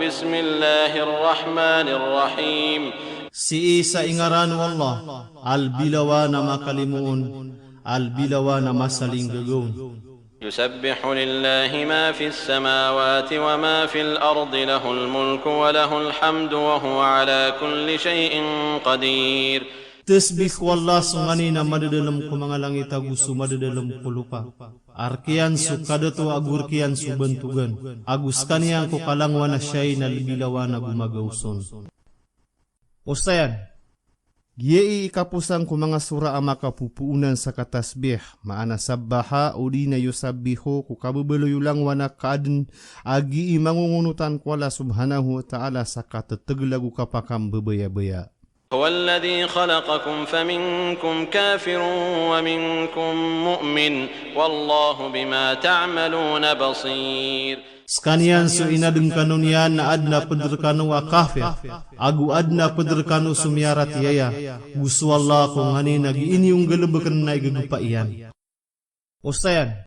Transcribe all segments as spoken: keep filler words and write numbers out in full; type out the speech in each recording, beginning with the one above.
بسم الله الرحمن الرحيم. Sii sa ingaran o Allah, a lbilawan a makalimoon, a lbilawan a masalinggagaon. يسبح لله ما في السماوات وما في الأرض له الملك وله الحمد وهو على كل شيء قدير. Tasbih ko Allah so nganin a madadalm ko manga langit ago so madadalm ko lopa. A rk iyan so kadato ago rk iyan so bantogan. Ago skaniyan ko kalangowan a siya i na lbilawan ago magaoson. Osayan. Giyai i kaposan ko manga sora a makapopoonan sa katasbih, maana sabbaha odi na yusabbihu ko kababaloy o langowan a kaadn a gii mangongonotan ko Allah subhanahu wa ta'ala sa katetegel ago kapakambabayabaya. هو الذي خلقكم فمنكم كافر ومنكم مؤمن والله بما تعملون بصير. Skaniyan so inadn kano niyan na adn a ped rkano a kafir, ago adn a ped rkano so miyaratiyaya, go so Allah ko nganin a gii niyo nggalebeken na igagpa iyan. Osayan.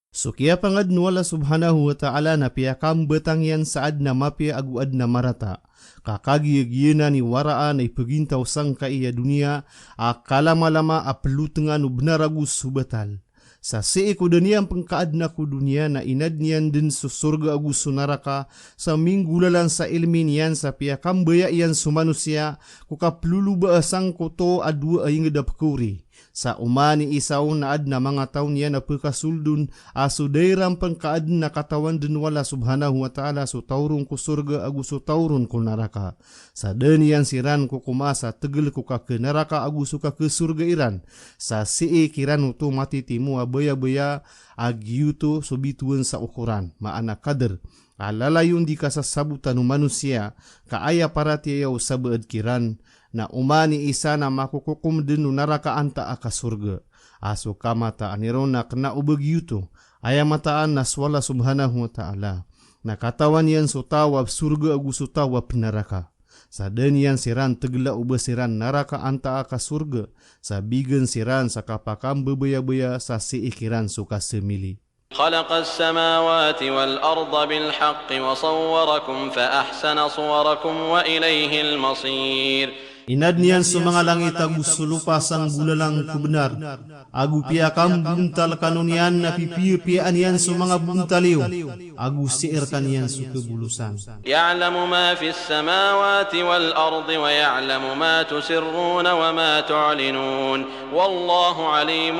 So kiyapangadn o Allah subhanahu wa ta'ala na piyakambatang iyan sa adn a mapiya ago adn a marata. Ka kagiyagiyanan i waraan a ipegintaw sangkai a doniya, a kalamalama a pelotengan o benar ago so batal. Sa sii ko da niyan pengkaadna ko doniya na inadn iyan den so sorga ago so naraka, sa minggolalan sa ilmi niyan sa piyakambaya iyan so manosiya, ko kapeloloba a sangkoto a dowa a inged a pekaori. Sa oman i isa on na adn a manga taw niyan a pekasoldon, a so da iran pengkaadn na katawan den o Allah subhanahu wa ta'ala so taw ron ko sorga ago so taw ron ko naraka. Sa da niyan siran kokoma sa tegel ko kakenaraka ago so kakesorga iran. Sa sii kiran oto matitimo a bayabaya a giyoto so bitowan sa okoran, maana kader. A lalayon di kasasabotan o manosiya, ka aya paratiyaya o sabaad kiran, na oman i isa na makokokom den o naraka antaa ka sorga. A so kamataan iron na kena o ba giyoto, aya mataan na so Allah subhanahu wa ta'ala. Na katawan iyan so taw a sorga ago so taw a penaraka. Sa da niyan siran tegela o ba siran naraka antaa ka sorga, sa bigan siran sa kapakambabayabaya sa sii kiran so kasemili. خلق السماوات والأرض بالحق وصوركم فأحسن صوركم وإليه المصير. Inadn iyan so manga langit ago so lopa sa nggolalan ko benar, ago piyakambontal kano niyan na pipiyapiyaan iyan so manga bontal iyo, ago sii rekaniyan so kabolosan. يعلم ما في السماوات والأرض ويعلم ما تسرون وما تعلنون والله عليم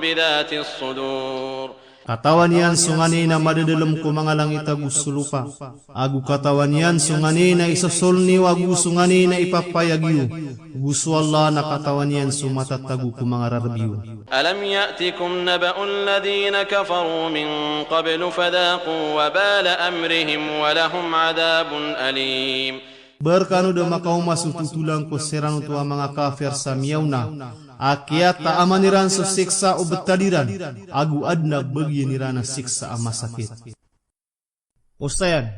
بذات الصدور. Katawan iyan so nganin a madadalem ko manga langit ago so lopa, ago katawan iyan so nganin a isosoln iyo ago so nganin a ipapayag iyo, go so Allah na katawan iyan so matatago ko manga rareb iyo. ألم يأتكم نبأ الذين كفروا من قبل فذاقوا وبال أمرهم ولهم عذاب أليم. Ba rekano da makaoma so totolan ko siran oto a manga kafir sa miyaona, a kiyataaman iran so siksa o betad iran, ago aden a bagian iran a siksa a masakit. Osayan,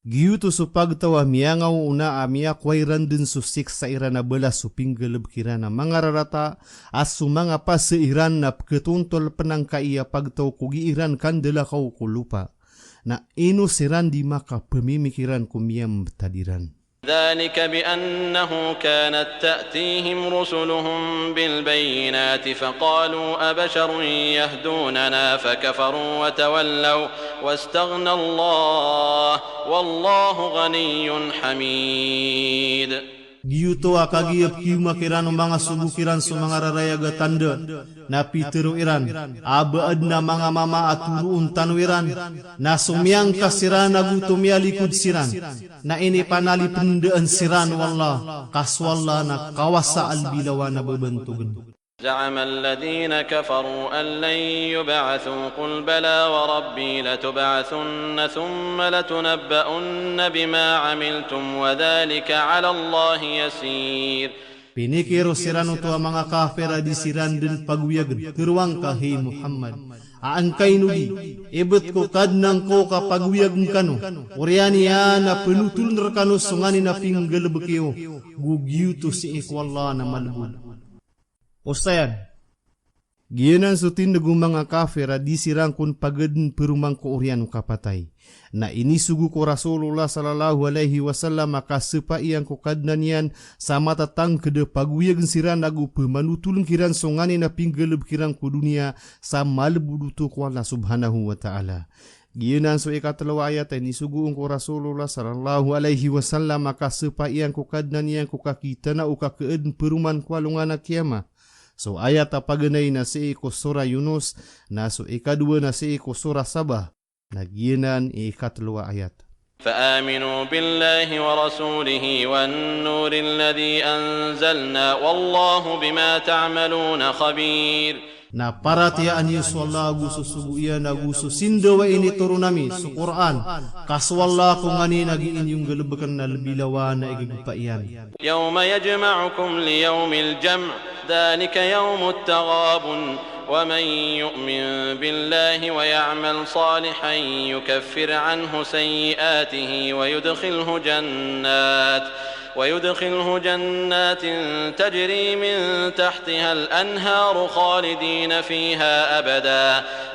giyoto so pagtaw a miyangaoona a miyakowa iran den so siksa iran a balas so pinggalebek iran a manga rarata, a so manga pasa iran na peketontol penangkai a pagtaw ko gii iran kandalakaw ko lopa. Na ino siran di makapemimikiran ko miyambetad iran. ذلك بأنه كانت تأتيهم رسلهم بالبينات فقالوا أبشر يهدوننا فكفروا وتولوا واستغنى الله والله غني حميد. Giyoto a kagiya pekioma kiran o manga sogo kiran so manga rarayag a tanda, na pitero iran a ba aden a manga mama a toroon tano iran, na somiyangka siran ago tomiyalikod siran, na inipanalipendaan siran o Allah, ka so Allah na kawasa a lebilawan a bebantogen. زعم الذين كفروا أن لن يبعثوا قل بلى وربي لتبعثن ثم لتنبؤن بما عملتم وذلك على الله يسير. Pinikir o siran oto a manga kafir a di siran den pagoyagen, tero angka, hay Muhammad, a angkaino di, ibet ko Kadnan ko ka pagoyagen kano, oriyan iyan a penotoln rekano so nganin a pinggalebek iyo, go giyoto sii ko Allah na malebod. Osayan, Giyanan so tindg o manga kafir a di siran kon pagdn paroman ko oriyan o kapatay. Na inisogo ko Rasulullah sallallahu alaihi wasallam a kasepa iyan ko Kadnan iyan sa matatangkd a pagoyagn siran ago pmanotoln kiran so nganin a pinggalbk iran ko doniya sa malbod oto ko Allah subhanahu wa ta'ala. Giyanan so ikatlo a ayat a inisogo on ko Rasulullah sallallahu alaihi wasallam a kasepa iyan ko Kadnan iyan ko kakitana o kakaadn paroman ko alongan a kiyama. So ayat a paganay na sii ko Surah Yunus, na so ikadowa na sii ko Surah Saba, na giyanan i ikatlo a ayat. فآمنوا بالله ورسوله والنور الذي أنزلنا والله بما تعملون خبير. Na paratiyayaan iyo so Allah ago so sogo iyan ago so sindawa a initoron ami, so Qur'an, ka so Allah ko nganin a gii niyo nggalbkn na lbi lawan a igagpa iyan. يوم يجمعكم ليوم الجمع ذلك يوم التغابن ومن يؤمن بالله ويعمل صالحا يكفر عنه سيئاته ويدخله جنات ويدخله جنات تجري من تحتها الأنهار خالدين فيها أبدا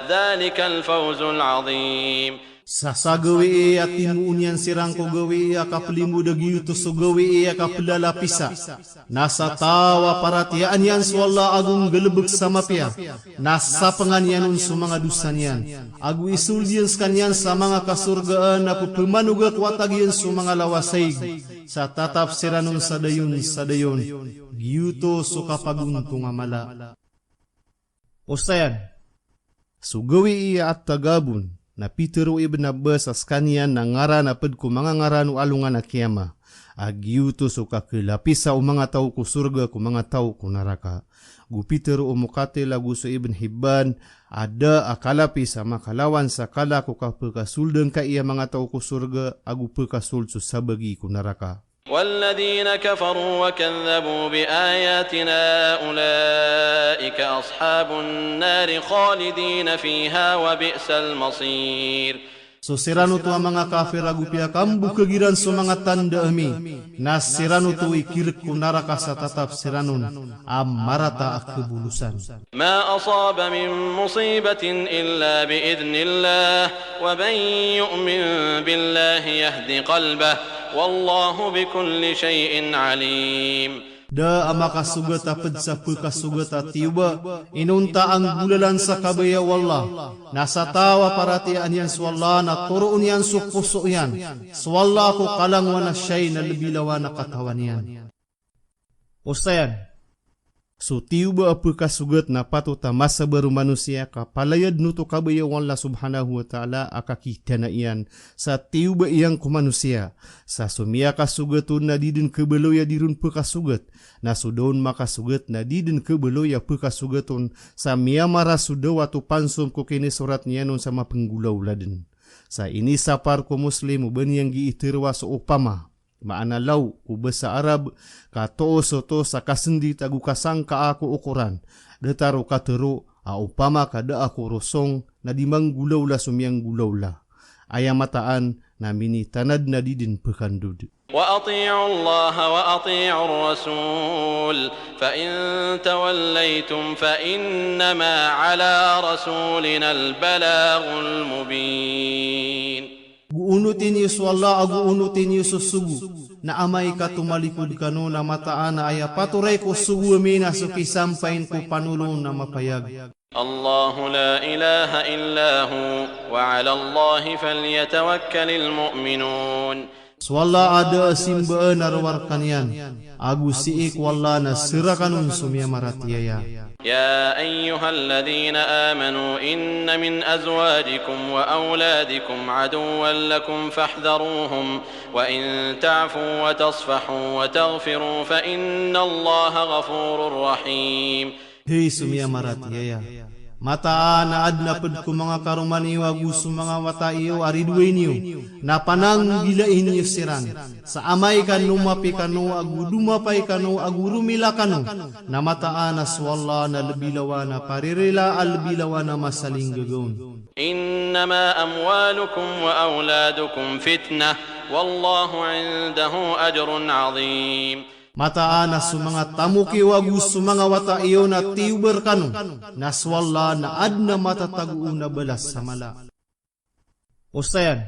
ذلك الفوز العظيم. Sa sa gawii a timoon iyan siran ko gawii a kaplimood a giyoto so gawii a kaplalapisa. Na sa taw a paratiyayaan iyan so Allah ago nggalbk sa mapiya, na sapngan iyan on so manga dosa niyan, ago isold iyan skaniyan sa manga kasorgaan a pphamanoga ko atag iyan so manga lawasaig, sa tatap siran on sa dayon sa dayon. Giyoto so kapagontong a mala. Osayan, so gawii a At-Taghabun, na pitharo o Ibn Abbas a skaniyan na ngaran a pd ko manga ngaran o alongan a kiyama. A giyoto so kaklapisa o manga taw ko sorga ko manga taw ko naraka. Go pitharo o Muqatil ago so Ibn Hibban a da a kalapis a makalawan sa kala ko kapkasold angkai a manga taw ko sorga ago pkasold so sabagi ko naraka. والذين كفروا وكذبوا بآياتنا أولئك أصحاب النار خالدين فيها وبئس المصير. So siran oto a manga kafir ago piyakambokag iran so manga tanda ami, na siran oto i kirk ko naraka sa tatap siran on a marata a kabolosan. ما أصاب من مصيبة إلا بإذن الله ومن يؤمن بالله يهد قلبه والله بكل شيء عليم. Da a makasogat a pd sa pkasogat a tiyoba inonta a nggolalan sa kabaya o Allah, na sa taw a paratiyayaan iyan so Allah na toroon iyan so poso iyan. So Allah ko kalangowan a shay na lbi lawan a katawan iyan. Osayan, so tiyoba a pkasogat na patot a masabar o manosiya ka palayadn oto kabaya o Allah subhanahu wa ta'ala a kakitana iyan sa tiyoba iyan ko manosiya. Sa so miyakasogat on na di dn khabaloy a di ron pkasogat, na so da on makasogat na di dn khabaloy a pkasogat on, sa miyamara so dawat o pansom ko kinisorat niyan on sa mapnggolawla dn. Sa inisapar ko Muslim o ba niyan gii tharoa so opama. Maana law ko basa Arab, ka toos oto sa kasndit ago kasangkaa ko okoran. Datar o katharo a opama ka da a korosong na di manggolawla so miyanggolawla. Aya mataan na minitanad na di dn pkandod. وأطيعوا الله وأطيعوا الرسول فإن توليتم فإنما على رسولنا البلاغ المبين. Go onoti niyo so Allah ago onoti niyo so sogo, na amay ka tomalikod kano na mataan a aya patoray ko sogo ami na so kisampayn ko panolon a mapayag. الله لا إله إلا هو وعلى الله فليتوكل المؤمنون. So Allah a da a simbaan a rowar kaniyan, ago sii ko Allah na serakan on so miyamaratiyaya. يا أيها الذين آمنوا إن من أزواجكم وأولادكم عدوا لكم فاحذروهم وإن تعفوا وتصفحوا وتغفروا فإن الله غفور رحيم. Hay so miyamaratiyaya, mataan a adn a pd ko manga karoma niyo ago so manga wata iyo a ridoay niyo, na pananggilai niyo siran. Sa amay ka nomapi kano ago domapay kano ago romila kano, na mataan a so Allah na lbi lawan a paririla a lbi lawan a masalinggagaon. إنما أموالكم وأولادكم فتنة والله عنده أجر عظيم. Mataan a so manga tamok iyo ago so manga wata iyo na tiyoba rkano, na so Allah na adn a matatago on a balas sa mala. Osayan,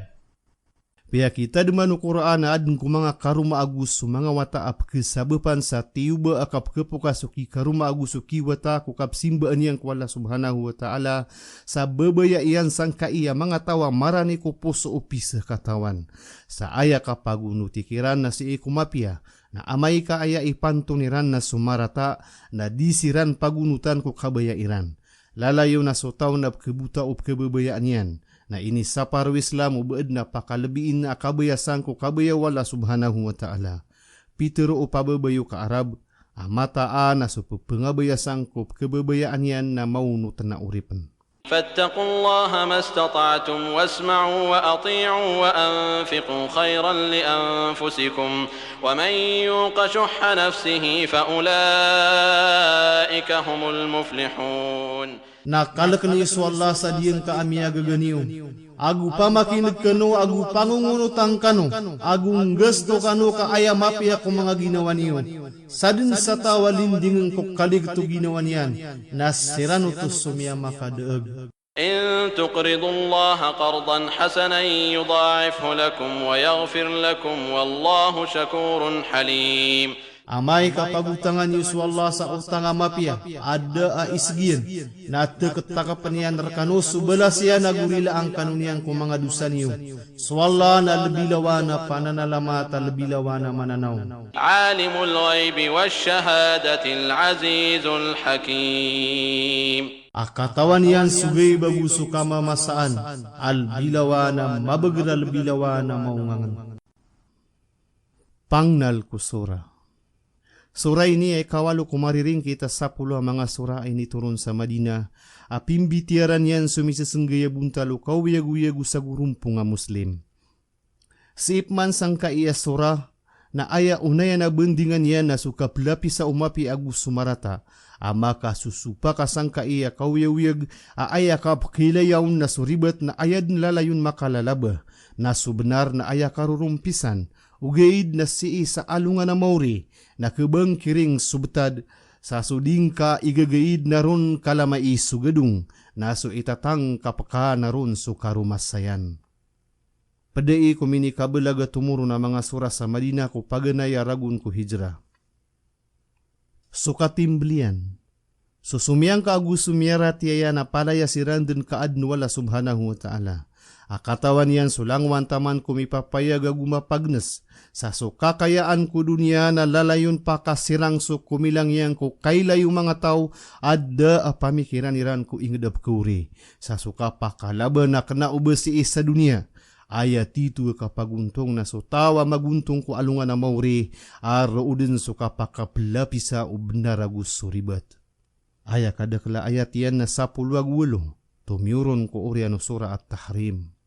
piyakitadman o Qur'an a adn ko manga karoma ago so manga wata a pkhasabapan sa tiyoba a kapkhapokas o kikaroma ago so kiwata ko kapsimbaan iyan ko Allah Subhanahu wa Ta'ala, sa babaya iyan sangkai a manga taw a marani ko poso o pisakatawan. Sa aya kapagonoti kiran na sii ko mapiya, na amay ka aya ipanton iran na so marata, na di siran pagonotan ko kabaya iran. Lalayon a so taw na pkhabota o pkhababayaan iyan, na inisapar o Islam o ba adn a pakalebiin a kabaya sangko kabaya o Allah Subhanahu wa Ta'ala. Pitharo o pababay o ka Arab a mataan a so pphangabaya sangko pkhababayaan iyan na maonot na oripn. فاتقوا الله ما استطعتم واسمعوا وأطيعوا وأنفقوا خيرا لأنفسكم ومن يوق شح نفسه فأولئك هم المفلحون. Na kalkn iyo so Allah sa giyangkai a miyagaga niyo, ago pamakineg kano ago pangongonotan kano, ago nggasto kano ka aya mapiya ko manga ginawa niyo. Sadn sa taw a lindingn ko kaligt o ginawa niyan, na siran oto so miyamakadaag. إن تقرضوا الله قرضا حسنا يضاعفه لكم ويغفر لكم والله شكور حليم. Amay ka pagotangan iyo so Allah sa otang a mapiya a da a isgiyan, na tktakapen iyan rkano so balas iyan ago rilaan kano niyan ko manga dosa niyo. So Allah na lbi lawan a pananalamat a lbi lawan a mananaw. عالم الغيب والشهادة العزيز الحكيم. A katawan iyan so ghaib ago so kamamasaan, a lbi lawan a mabagr a lbi lawan a maongangn. Pangnal ko sura. Sura ini a ikawalo ko mariringkit a sapolo a manga sura a initoron sa Madinah, a pimbitiyaran iyan so misesnggay a bontal o kaoyagoyag o sagorompong a Muslim. Sii pman sangkai a sura, na aya onayan a bandingan iyan na so kaplapisa o mapiya ago so marata, a makasosopak a sangkai a kaoyagoyag a aya kapkhailaya on na so ribat na aya dn lalayon makalalaba, na so bnar na aya karorompisan, ogaid na sii sa alongan a maori, na khabangkiring so btad, sa so di ngka igagaid na ron kalamai so gadong, na so itatangkap ka na ron so karomasayan. Pd ai ko minikabalag a tomoron a manga sura sa Madinah ko paganay a ragon ko hijrah. So katimbl iyan, so somiyangka ago so miyaratiyaya na palaya siran dn ka adn o Allah Subhanahu wa Ta'ala. A katawan iyan so langowan taman ko mipapayag ago mapagns, sa so kakayaan ko doniya na lalayon pakasirang so komilang iyan ko kailay o manga taw a da a pamikiran iran ko ingd a pkhaori. Sa so kapakalaba na kna o ba sii sa doniya. Aya tito a kapagontong na so taw a magontong ko alongan a maori, a roo dn so kapakaplapisa o bnar ago so ribat. Aya kadakl a ayat iyan na sapolo ago walo, tomiyoron ko oriyan o Surah At-Tahrim.